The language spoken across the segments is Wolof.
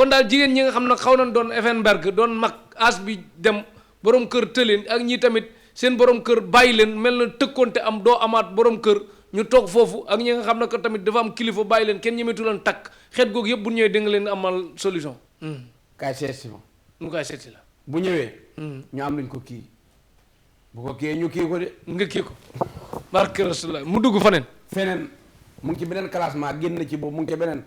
kon daal jigéen ñi nga xam ne xaw nañ doon Effenberg doon mag as bi dem borom kër tëleen ak ñi tamit seen borom kër bàyyi leen mel na tëkkoonte am doo amaat borom kër ñu toog foofu ak ñi nga xam ne que tamit dafa am kilifa bàyyi leen kenn ñemetu leen takk xeet googu yëpp bu ñëwee di nga leen amal solution. kaay seet si ma. mu kaay seet si la. bu ñëwee. ñu am luñ ko kii. bu ko kii ñu kii ko de. nga kii ko. barke Rasulullah mu dugg faneen. feneen mu ngi ci beneen classement génn na ci boobu mu ngi ci beneen.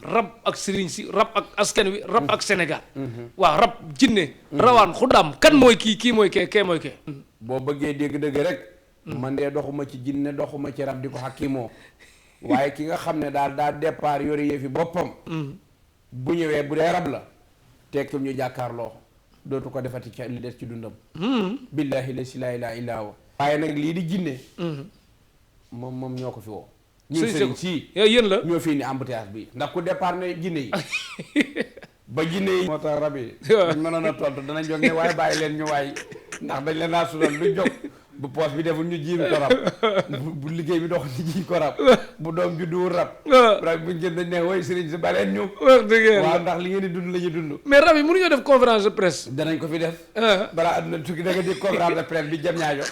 rab ak sëriñ si rab ak askan wi rab ak Sénégal. waaw rab jinne rawaan xuddaam kan mooy kii mooy kee mooy kee. boo bëggee dégg-dëgg rek. man de doxuma ci jinne doxuma ci rab di ko xakkimoo waaye ki nga xam ne daa départ yore yëfi boppam. bu ñëwee bu dee rab la. tekkul ñu jàkkaarloo dootu ko defati ci li des ci dundam. billahi la ilaha illa huwa. waaye nag lii di jinne. moom ñoo ko fi woo. ñun sëriñ sii yéen la ñoo fii ni embouteillage bi ndax ku départ ne jinne yi ba jinne yi moo tax rab yi dañ mënoon a tontu danañ jóg ne waaye bàyyi leen ñu waay ndax dañ leen naa sunal lu jóg bu poos bi deful ñu jiim ko rab bu liggéey bi dox ñu jiim ko rab bu doom judduwul rab rab buñ jën dañ ne woy sëriñ si baleen ñu wax dëgg yàlla waaw ndax li ngeen di dund la ñuy dund mais rab yi mënuñoo def conférence de presse danañ ko fi def balaa àdduna tukki da nga di conférence de presse bi jëm ñaajo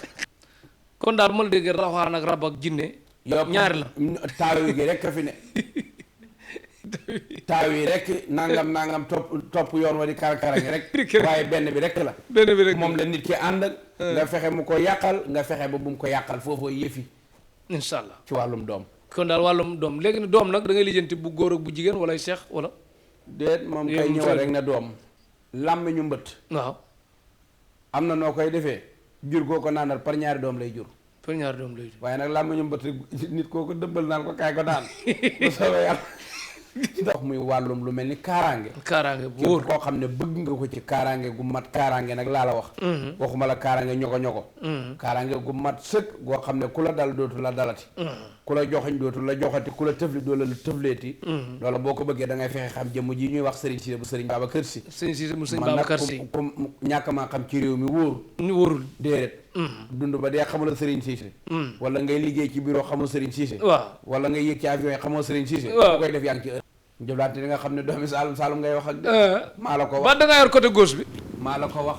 kon daal ma la dégg raxaan ak rab ak jinne ñaari la taaw yi gi rek a fi ne taaw yi rek nangam topp yoon wa di karakara gi rek waaye benn bi rek la benn bi rek moom la nit ki ànd nga fexe mu ko yàqal nga fexe ba bu mu ko yàqal foofoo yëfi incha allah ci wàllum doom kon daal wàllum doom léegi ne doom nag da ngay lijjanti bu góor ak bu jigéen wala seex wala déet moom kay ñëwal rek ne doom làmmi ñu mbëtt waaw am na noo koy defee jur koo ko naanal par ñaari doom lay jur par ñaari doom lay jur waaye nag làmmi ñu mbëtt nit koo ko dëbbal naan ko kaay ko daan bu soobee yàlla ndox muy wàllum lu mel ni kaaraange bu wóor koo xam ne bëgg nga ko ci kaaraange gu mat kaaraange nag laa la wax waxuma la kaaraange ñoko kaaraange gu mat sëkk goo xam ne ku la dal dootu la dalati ku la joxañ dootu la joxati ku la tëfli doo la tëfleeti loolu boo ko bëggee da ngay fexe xam jëmm ji ñuy wax sëriñ si bu sëriñ Babacar Si sëriñ si mu sëriñ Babacar Si ku ñàkk maa xam ci réew mi wóorul déedéet dund ba dee xamula sëriñ Siise wala ngay liggéey ci bureau xamoo sëriñ Siise waaw wala ngay yëg ci avion yi xamoo sëriñ Siise waaw koy def yaa ngi ci jëflaante li nga xam ne doomi Saalum ngay wax ak maa la ko wax ba da ngaa yor côté gauche bi maa la ko wax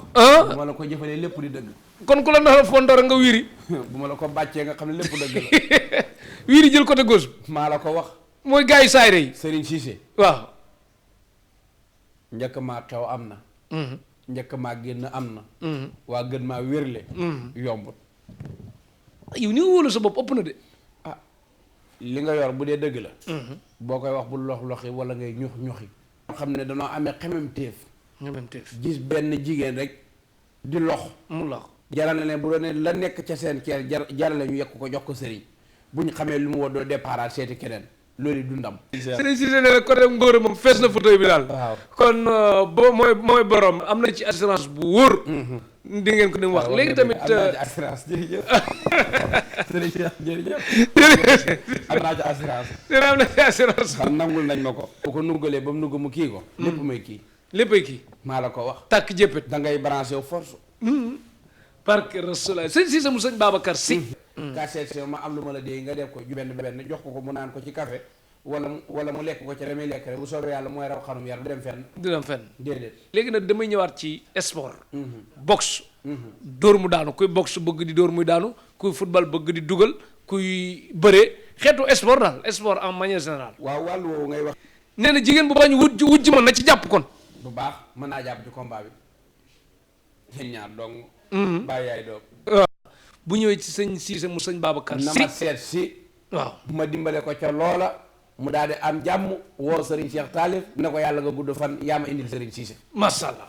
bu ma la ko jëfalee lépp di dëgg kon ku la naxa fondor nga wiiri bu ma la ko bàccee nga xam ne lépp dëgg la wiiri jël côté gauche bi maa la ko wax mooy gars yi saayre yi Serigne Cissé waaw njëkk maa xew am na njëkk maa génn am na waa gën maa wérle yombut yow ni nga wóolu sa bopp ëpp na de li nga yor bu dee dëgg la boo koy wax bu lox-loxi wala ngay ñux-ñuxi xam ne danoo amee xememteef gis benn jigéen rek di lox mu lox jarale ne bu doon la nekk ca seen ceer jarale ñu yekk ko jox ko sëriñ bu ñu xamee lu mu war doo départ seeti keneen loolu du ndam sëriñ si ne la côté ngóor moom fees na fauteuil bi daal waaw kon boo mooy borom am na ci assurance bu wóor di ngeen ko ni mu wax léegi tamit am naa ci assurance jërëjëf sëriñ jërëjëf am naa ci assurance dina am na ci assurance xam nangul nañ ma ko bu ko nuggalee ba mu nugg mu kii ko lépp may kii léppay kii maa la ko wax tàkk jéppét da ngay branché wu force parce que Rasulullah sëñ si sa mu sëñ Babacar Si kaseet ma am lu ma la dee nga def ko ju benn jox ko mu naan ko ci café wala mu lekk ko ca damay lekk rek bu soobee yàlla mooy raw xanum yar du dem fenn déedéet léegi nag damay ñëwaat ci sport boxe dóor mu daanu kuy boxe bëgg di dóor muy daanu kuy football bëgg di dugal kuy bëree xeetu sport daal sport en manière générale waaw wàllu woowu ngay wax nee na jigéen bu bañ wujj mën na ci jàpp kon bu baax mën naa jàpp ci combat bi yéen ñaar dong bàyyi yaay doom bu ñëwee ci sëñ Cissé mu sëñ Babacar Si na ma seet si waaw bu ma dimbale ko ca loola mu daal di am jàmm woo Serigne Cheikh Talif ne ko yàlla nga gudd fan yaa ma indil Serigne Cissé masha Allah